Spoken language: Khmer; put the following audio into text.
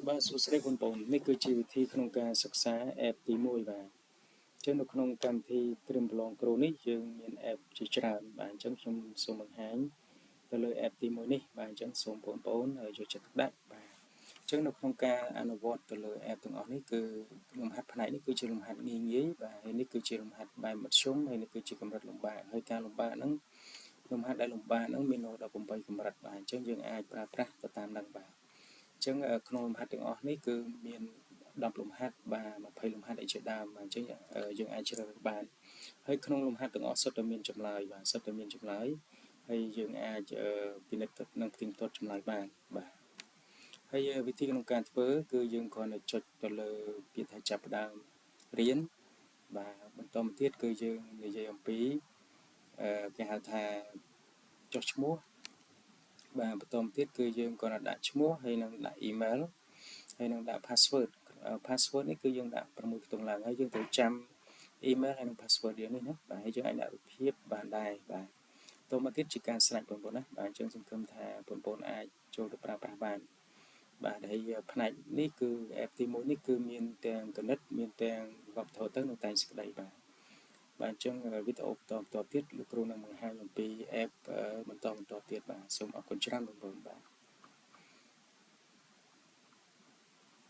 បាទសួស្តីបងប្អូននេះគឺជាវិធីក្នុងការសិក្សា app ទី1បាទអញ្ចឹងនៅក្នុងកម្មវិធីត្រៀមប្រឡងគ្រូនេះយើងមាន app ជាច្រើនបាទអញ្ចឹងខ្ញុំសូមបង្ហាញទៅលើ app ទី1នេះបាទអញ្ចឹងសូមបងប្អូនយកចិត្តទុកដាក់បាទអញ្ចឹងនៅក្នុងការអនុវត្តទៅលើ app ទាំងអស់នេះគឺលំហាត់ផ្នែកនេះគឺជាលំហាត់ងាយងាយបាទហើយនេះគឺជាលំហាត់បែបមធ្យមហើយនេះគឺជាកម្រិតលំបាកហើយការលំបាកហ្នឹងលំហាត់ដែលលំបាកហ្នឹងមាន18កម្រិតបាទអញ្ចឹងយើងអាចប្រើប្រាស់ទៅតាមនឹងបាទអញ្ចឹងក្នុងលំហាត់ទាំងអស់នេះគឺមាន10លំហាត់បាទ20លំហាត់អីជាដើមបាទអញ្ចឹងយើងអាចជ្រើសរើសបានហើយក្នុងលំហាត់ទាំងអស់សុទ្ធតែមានចម្លើយបាទសុទ្ធតែមានចម្លើយហើយយើងអាចពិនិត្យនិងផ្ទៀងផ្ទាត់ចម្លើយបានបាទហើយវិធីក្នុងការធ្វើគឺយើងគ្រាន់តែចុចទៅលើពាក្យថាចាប់ផ្ដើមរៀនបាទបន្តមកទៀតគឺយើងនិយាយអំពីគេហៅថាចុះឈ្មោះបាទបន្តមកទៀតគឺយើងគ្រាន់តែដាក់ឈ្មោះហើយនឹងដាក់ email ហើយនឹងដាក់ password password នេះគឺយើងដាក់6ខ្ទង់ឡើងហើយយើងត្រូវចាំ email ហើយនិង password យើងនេះណាបាទហើយយើងអាចដាក់រូបភាពបានដែរបាទតមកទៀតជាការស្រេចបងប្អូនណាបាទអញ្ចឹងសង្ឃឹមថាបងប្អូនអាចចូលទៅប្រើប្រាស់បានបាទហើយផ្នែកនេះគឺ app ទី1នេះគឺមានទាំងគណិតមានទាំងវប្បធម៌ទៅនិងតែងសេចក្តីបាទបាទអញ្ចឹងវីដេអូបន្តបន្តទៀតលោកគ្រូនឹងបង្ហាញអំពី app បន្តបន្តទៀតបាទសូមអរគុណច្រើនបងប្អូនបាទ។